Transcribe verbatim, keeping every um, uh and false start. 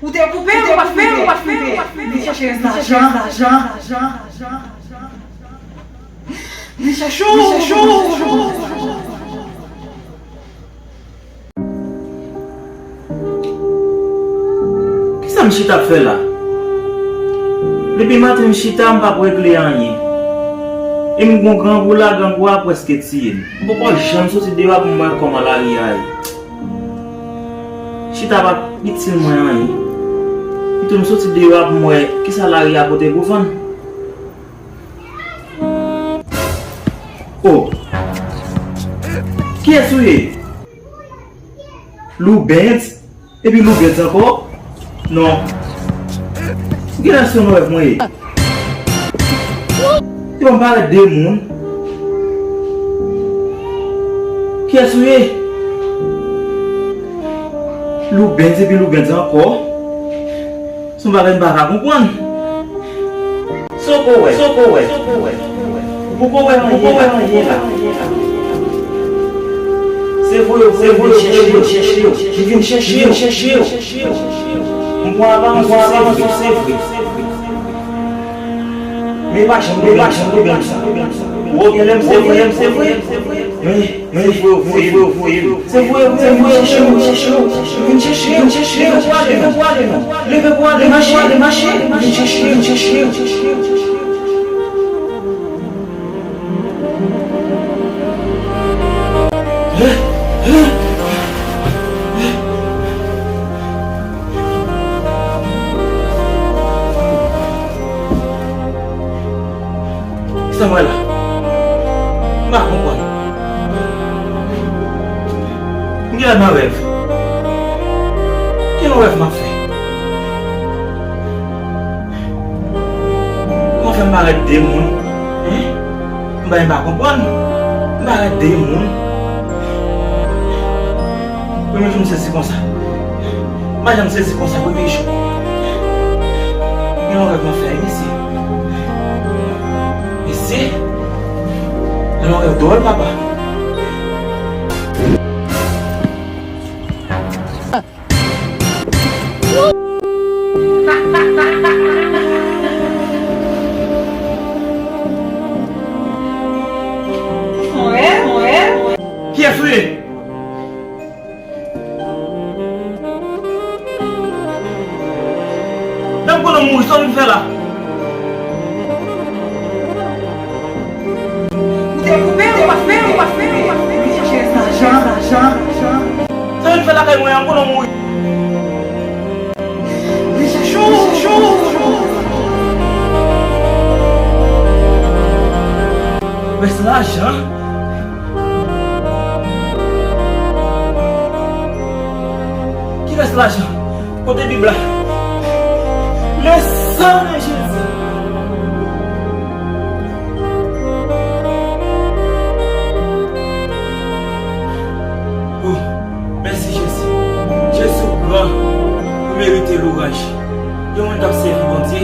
Ou te koupe, ou pa t koupe, ou pa t koupe. Li chache rès lajan. Li chache w. Kisa m chita ap fè la? Depi maten m chita, m p ap regle anyen. E m gon grangou la, grangou a prèske tiye m. M poko janm soti deyò a pou m wè kòman lari a ye. Chita p ap itil mwen anyen. Pito m soti deyò a pou m wè kisa lari a pote pou vann. Oh! Kiyès ou ye? Loubens? Epi Loubens ankò? Non. Genlè se yon rèv mwen ye. Te ban m parèt de moun. Kiyès ou ye? Loubens epi Loubens ankò? Se yon bagay m pa ka konprann. Sa w ko wè? Sa w ko wè? Ou poko wè anyen la. Se vre, se vre, se vre, chèche yo. Li vin chèche yo. M pran avan, m pran avan, se vre. Men pa janm, men pa janm, men pa janm. Ou wè genlè m se vre, se vre. Men, men, se vre, ou voye m. Se vre, ou voye m. Se vre, ou voye m. Vin chèche yo, vin chèche yo. Vin chèche yo, vin chèche yo. Leve pou ale, leve pou ale, non. Leve pou ale, mache, mache. Vin chèche yo, vin chèche yo. Sa m wè la? M pa konprann. M genlè nan rèv. Gen yon rèv m ap fè. Kòman fè m parèt de moun? Hein? M pa, m pa konprann. M parèt de moun. Premye jou m sezi konsa. M pa janm sezi konsa premye jou. Gen yon rèv m ap fè, mesye. Mesye. Gen yon rèv dwòl, papa. Kiyès ou ye? Lè m konnen w mouri, sa w vin fè la? Ou te koupe, ou pa t koupe, ou pa t koupe. Li chache rès lajan. Sa w vin fè lakay mwen an, m konnen w mouri. Li chache w, li chache w. Rès lajan? Ki rès lajan? Kote Bib la? Le sang de Jésus. Oh, mèsi Jezi. Jezi ou gran, ou merite lwanj. Yon moun k ap sèvi Bondye,